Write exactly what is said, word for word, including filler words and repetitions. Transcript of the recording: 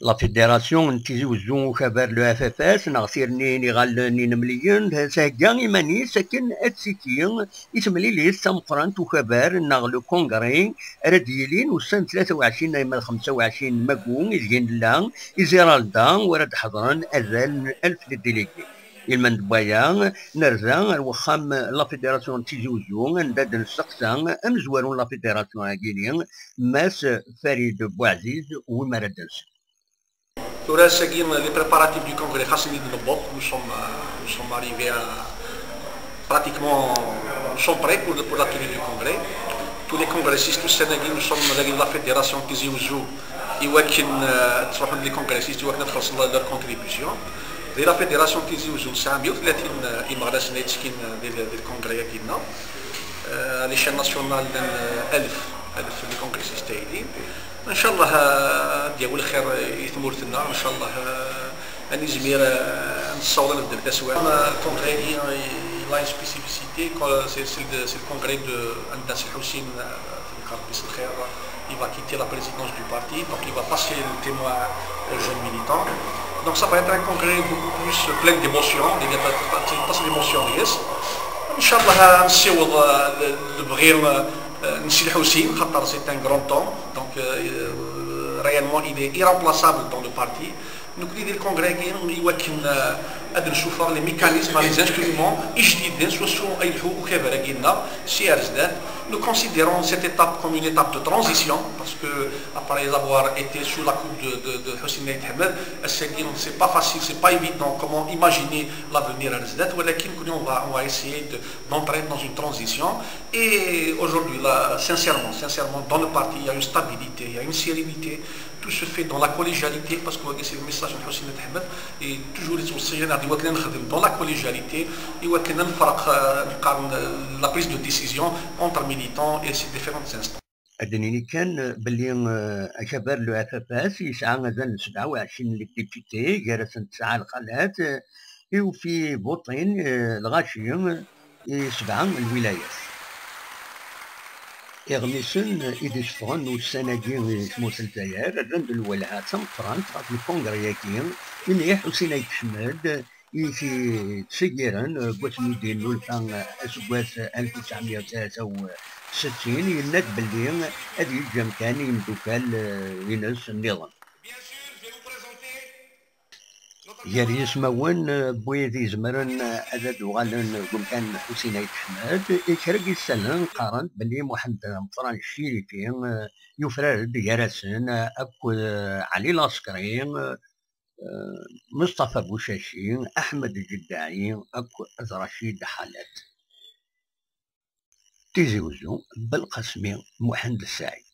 La Fédération n Tizi Uzzu Ukabar, le F F S, neɣ Tirni n Iɣallen Inemliyen, thegga iman-is akken ad tiki i temlilit tameqqrant ukabar neɣ le congrès ara d-yilin ussan tlata u ɛecrin ayma d xemsa u ɛecrin n magu ideg i nella, i Ziralda, u ara d-ḥeḍren azal n alef n délégués. Ilmend n waya, nerza ar wexxam n la Fédération n Tizi Uzzu, anda d-nesteqsa amezwaru n la Fédération-agi-ni, Mass Farid Bouaziz, wi mi ara d-nsen. Tura ass-agi, les préparatifs du congrès xasen-id-newweḍ. Nous sommes, euh, nous sommes arrivés à, pratiquement, nous sommes prêts pour, pour la tenue du congrès. Tous les congressistes, ussan-agi, nous sommes dagi la fédération Tizi Uzzu, i wakken, euh, ad ttruḥun les congressistes, i wakken ad xellṣen leur contribution. Di la fédération Tizi Uzzu, nesɛa meyya u tlatin, euh, imeɣnasen ay yettekkin, euh, di, di, di le congrès-agi-nneɣ. Euh, à l'échelle nationale, llan, euh, alef, alef n les congressistes ay yellin. Ncallah, euh, ad d-yawi lxir i tmurt-nneɣ, ncallah, euh, ad nizmir, euh, ad nessaweḍ ad nbeddel taswiɛt. Le congrès-agi, il a une spécificité, c'est, c'est le, c'est le congrès de, anda Si Lḥusin, euh, Rebbi s lxir, il va quitter la présidence du parti, donc il va passer le témoin aux jeunes militants. Donc ça va être un congrès beaucoup plus plein d'émotions, il y a pas, pas, pas d'émotions, yes. Ncallah, euh, nessiweḍ, euh, le, le bɣi, euh, n Si Lḥusin, xaṭer c'est un grand homme, donc, euh, euh, réellement il est irremplaçable dans le parti. Nekkni di le congrès-agi i wakken, euh, ad nsuffeɣ les mécanismes, les instruments ijdiden s wacu ay yelhu ukabar-agi-nneɣ si ar zdat. Nous considérons cette étape comme une étape de transition parce que après avoir été sous la coupe de, de, de Hussein Aït Ahmed, ass-agi, c'est pas facile, c'est pas évident comment imaginer l'avenir ar zdat, walakin nekkni on va, on va essayer de, d'entrer dans une transition. Et aujourd'hui, là, sincèrement, sincèrement, dans le parti, il y a une stabilité, il y a une sérénité. Tout se fait dans la collégialité, parce que c'est le message de Hussein Aït Ahmed, et toujours il faut essayer de dans la collégialité, et la prise de décision entre militants et ses différentes instances. Ad d-nini kan belli, euh, akabar le F F S yesɛa azal n sebɛa u ɛecrin n députés, gar-asen tesɛa lxalat, euh, i ufi buṭin, euh, lɣaci, euh, i sebɛa n lwilayat. Iɣmisen i d-isseffɣen ussan-agi i tmurt n Lezzayer rran-d lwelha d tameqqrant ɣef lkungri-agi, imi Ḥusin Ayt Ḥmed i t-ittṣeggiren deg wasmi d-yennulfa aseggas alef u tesɛemya u tlata u settin, yenna-d belli ad yeǧǧ amkan i yimeddukal, eh, ines nniḍen. Gar yismawen, eh, n wid izemren, eh, ad d-uɣalen deg umkan n Ḥusin Ayt Ḥmed, i kra n yisallen qqaren belli Muḥend Meṭran Cirifi, eh, yufrar-d gar-asen, eh, akked, eh, Ɛli Laskri, eh, eh, Mustafa Bucaci, Aḥmed Jeddaɛi akked Racid Ḥalad. Tizi Uzzu, Belqasmi Muḥend Ssaɛid.